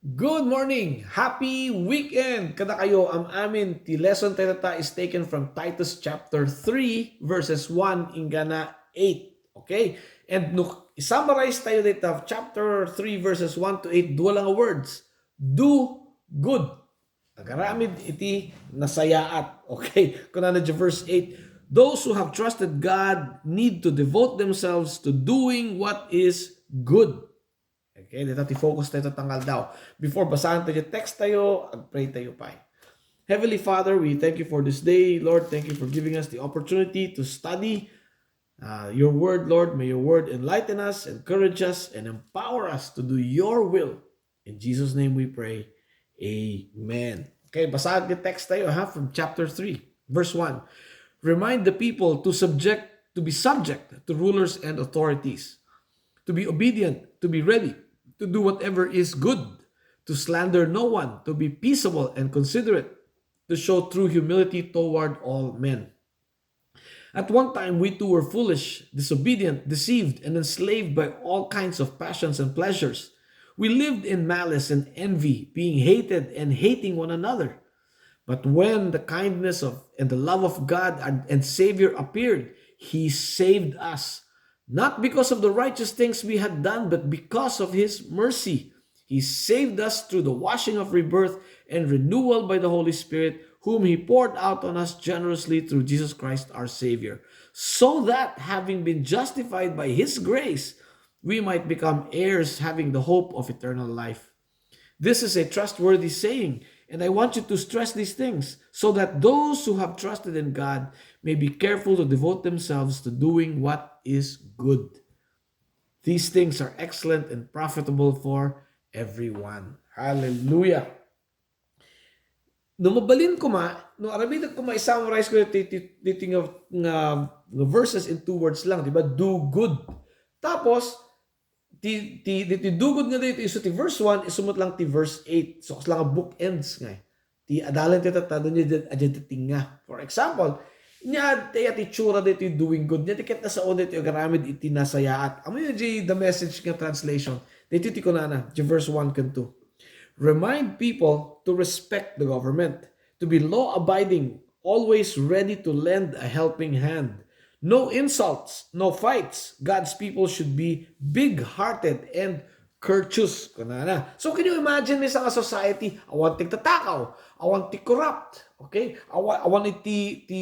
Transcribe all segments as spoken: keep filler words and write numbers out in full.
Good morning! Happy weekend! Kadakayo, am-amin, ti lesson tayo ta is taken from Titus chapter three, verses one inggana eight. Okay? And no, i-summarize tayo dita chapter three, verses one to eight, dua lang nga words. Do good. Agaramid iti nasayaat. Okay? Kunana di verse eight, those who have trusted God need to devote themselves to doing what is good. Okay, dita ti focus tayo ta nga aldaw. Before basahan tayo text tayo, ag-pray tayo pay. Heavenly Father, we thank you for this day. Lord, thank you for giving us the opportunity to study uh, your word, Lord. May your word enlighten us, encourage us, and empower us to do your will. In Jesus' name we pray. Amen. Okay, basahan ti text tayo ha, from chapter three, verse one. Remind the people to subject, to be subject to rulers and authorities, to be obedient, to be ready to do whatever is good, to slander no one, to be peaceable and considerate, to show true humility toward all men. At one time, we too were foolish, disobedient, deceived, and enslaved by all kinds of passions and pleasures. We lived in malice and envy, being hated and hating one another. But when the kindness of and the love of God and, and Savior appeared, He saved us, not because of the righteous things we had done, but because of His mercy. He saved us through the washing of rebirth and renewal by the Holy Spirit, whom He poured out on us generously through Jesus Christ our Savior, so that, having been justified by His grace, we might become heirs, having the hope of eternal life. This is a trustworthy saying, and I want you to stress these things, so that those who have trusted in God may be careful to devote themselves to doing what is good. These things are excellent and profitable for everyone. Hallelujah! No mabalin koma, no aramidek koma, i-summarize ko ditoy, ditoy nga, nga, nga verses in two words lang, di ba? Do good. Tapos, ti, ti, ditoy do good nga ditoy, isu ti verse one, isu met lang ti verse eight. So, kasla nga bookends nga. Ti adalen ti tattado niya, adyan ti tinga. For example, nia ti, ti itsura ditoy doing good. Nia ti ket nasao ditoy agaramid iti nasayaat. Amo yun, di the message nga translation. Ditoy ti kunana, di verse one ken two. Remind people to respect the government, to be law-abiding, always ready to lend a helping hand. No insults, no fights. God's people should be big-hearted and courteous. Kunana. So, can you imagine, may nga society, awan ti agtatakaw, awan ti corrupt, okay? Awan, awan iti, ti,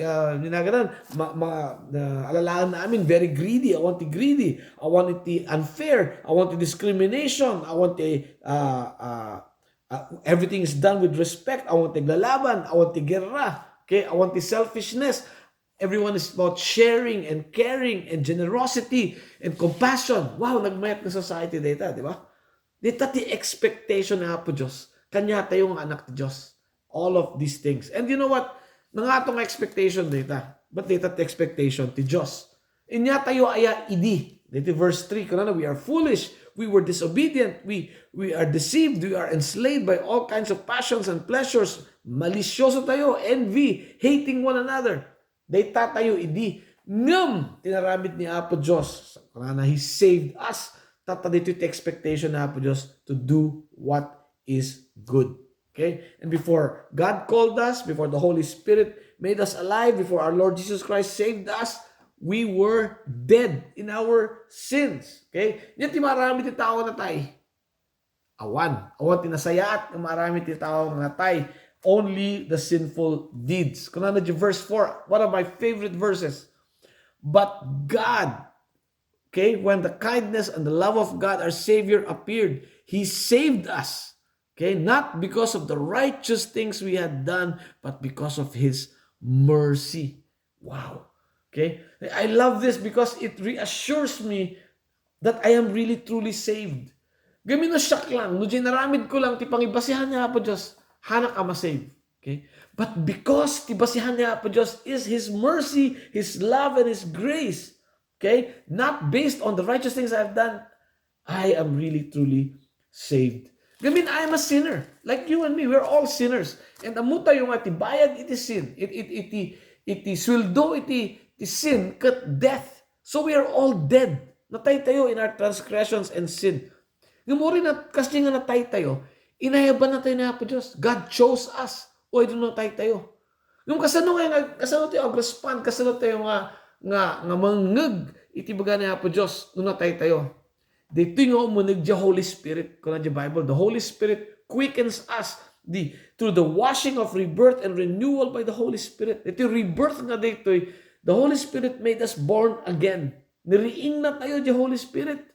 ah, ninaga na, ma, ma, na, alalaan namin, very greedy, awan ti greedy, awan iti unfair, awan ti discrimination, awan ti, ah, ah, ah, everything is done with respect, awan ti aglalaban, awan ti guerra, okay? Awan ti selfishness. Everyone is about sharing and caring and generosity and compassion. Wow, nagmayat nga society dayta, di ba? Dayta ti expectation ni Apo Dios. Kaniatayo nga anak ti Dios. All of these things. And you know what? Nangato nga expectation dayta. But dayta ti expectation ti Dios. Inyatayo aya idi. Dayta verse three, kunana, we are foolish. We were disobedient. We, we are deceived. We are enslaved by all kinds of passions and pleasures. Malisyoso tayo, envy, hating one another. Dayta tayo idi. Ngem, tinaramid ni Apo Dios. Kunana, He saved us. Tatta ditoy ti expectation ni Apo Dios to do what is good. Okay? And before God called us, before the Holy Spirit made us alive, before our Lord Jesus Christ saved us, we were dead in our sins. Okay? Nia ti maaramid ti tao a natay. Awan. Awan ti nasayaat nga maaramid ti tao nga natay. Only the sinful deeds. Kunana di verse four, one of my favorite verses. But God, okay, when the kindness and the love of God, our Savior, appeared, He saved us. Okay, not because of the righteous things we had done, but because of His mercy. Wow. Okay? I love this because it reassures me that I am really truly saved. Gamin no siak lang, no ginaramid ko lang ti pangibasihan ni Apo Dios, hanak a ma-save. Okay? But because ti basihan ni Apo Dios is His mercy, His love, and His grace, okay? Not based on the righteous things I have done, I am really truly saved. Gamin, I am a sinner. Like you and me, we're all sinners. And ammo tayo nga ti bayad iti sin, it, it, iti, iti sweldo iti, iti sin ket death. So we are all dead. Natay tayo in our transgressions and sin. Ngem uray na, kasdi nga nataytayo, inayabanna tayo ni Apo Dios. God chose us. Uray no nataytayo. Ngem kasano nga, nga, kasano tayo agrespond? Kasano tayo nga, nga, nga mangngeg iti baga ni Apo Dios no nataytayo? Ditoy nga umuneg diay Holy Spirit. Kuna diay Bible, "The Holy Spirit quickens us the, through the washing of rebirth and renewal by the Holy Spirit." Iti rebirth nga ditoy, the Holy Spirit made us born again. Niriingna tayo diay Holy Spirit.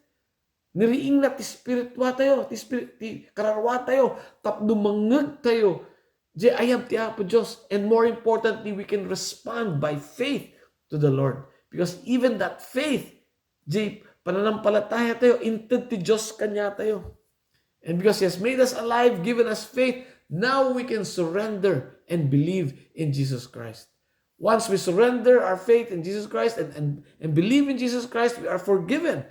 Niriingna ti spiritua tayo, ti spirit, ti kararua tayo, tapno mangngeg tayo diay ayab ti Apo Dios. And more importantly, we can respond by faith to the Lord. Because even that faith, diay pananampalataya tayo, inted ti Dios kaniatayo. And because He has made us alive, given us faith, now we can surrender and believe in Jesus Christ. Once we surrender our faith in Jesus Christ and, and, and believe in Jesus Christ, we are forgiven.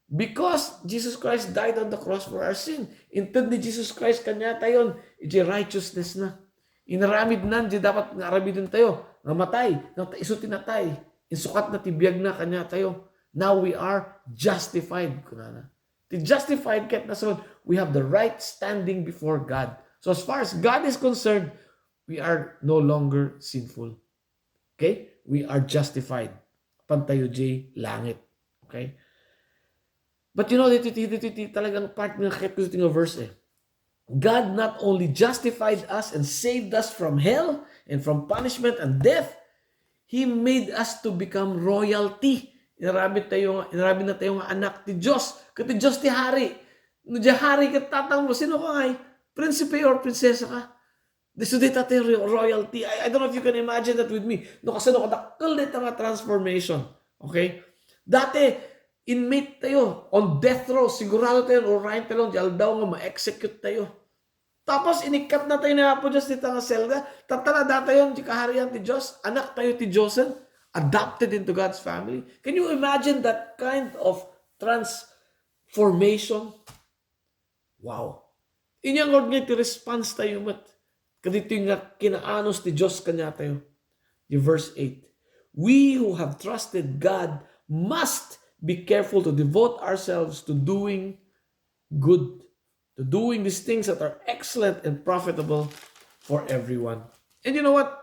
Because Jesus Christ died on the cross for our sin. Inted ni Jesus Christ kaniatayon, iti righteousness na. Inaramidnan diay dapat nga aramiden tayo. Namatay. Nat-, isu ti natay. Insukatna ti biagna kaniatayo. Now we are justified, kunana. Ti justified ket nasawen, we have the right standing before God. So as far as God is concerned, we are no longer sinful. Okay? We are justified. Apan tayo diay langit. Okay? But you know, dito, dito, dito, dito talagang part nga kayat ko dito nga verse eh. God not only justified us and saved us from hell and from punishment and death, He made us to become royalty. Inaramid tayo nga, inaramid na tayo nga anak ti Dios. Ket ti Dios ti hari. No diay hari ket tatangmo, sino ka ngay? Prinsipe or prinsesa ka? Di, so dayta ti ro-, royalty. I, I don't know if you can imagine that with me. No, kasano kadakkel dayta nga transformation. Okay? Dati, inmate tayo on death row. Sigurado tayo, urayen tayo lang diay aldaw nga ma-execute tayo. Tapos, inikkatna tayo ni Apo Dios dita nga selda. Tatta, adda tayo diay kaharian ti Dios. Anak tayo ti Diosen. Adopted into God's family. Can you imagine that kind of transformation? Wow. Inya ngarud nga iti response tayo met. Kaditoy nga kinaanus ti Dios kaniatayo. Di verse eight, "We who have trusted God must be careful to devote ourselves to doing good, to doing these things that are excellent and profitable for everyone." And you know what?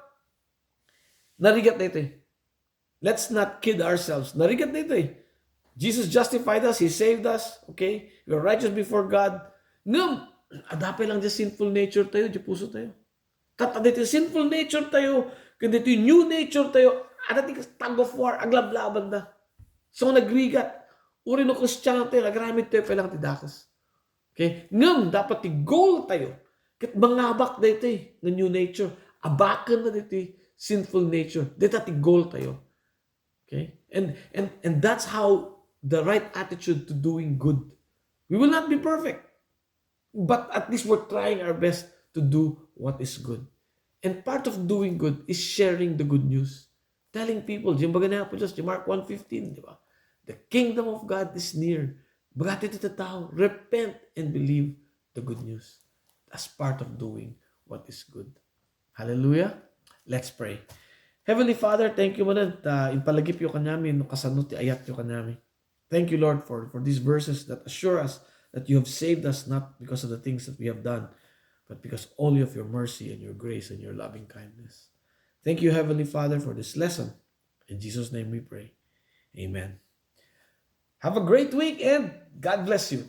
Narigat daytoy. Let's not kid ourselves. Narigat daytoy. Jesus justified us. He saved us. Okay? We are righteous before God. Ngem, adda pay lang diay sinful nature tayo, diay puso tayo. Ket daytoy sinful nature tayo, ken daytoy new nature tayo, adda ti tug of war, aglablabanda. So, nagrigat. Uray no Kristiano tayo, nagaramid tayo pay lang ti dakes. Okay? Ngem, dapat ti goal tayo, ket mangabak daytoy nga new nature. Abaken na daytoy sinful nature. Dayta ti goal tayo. Okay? And, and, and that's how the right attitude to doing good. We will not be perfect, but at least we're trying our best to do what is good. And part of doing good is sharing the good news. Telling people, diay baga ni Apo Dios, diay Mark one fifteen, di ba? The kingdom of God is near. Baga ti tattao, repent and believe the good news as part of doing what is good. Hallelujah. Let's pray. Heavenly Father, thank you manen ta impalagipyo kaniami no kasano ti ayatyo kaniami. Thank you, Lord, for, for these verses that assure us that you have saved us not because of the things that we have done, but because only of your mercy and your grace and your loving kindness. Thank you, Heavenly Father, for this lesson. In Jesus' name we pray. Amen. Have a great week and God bless you.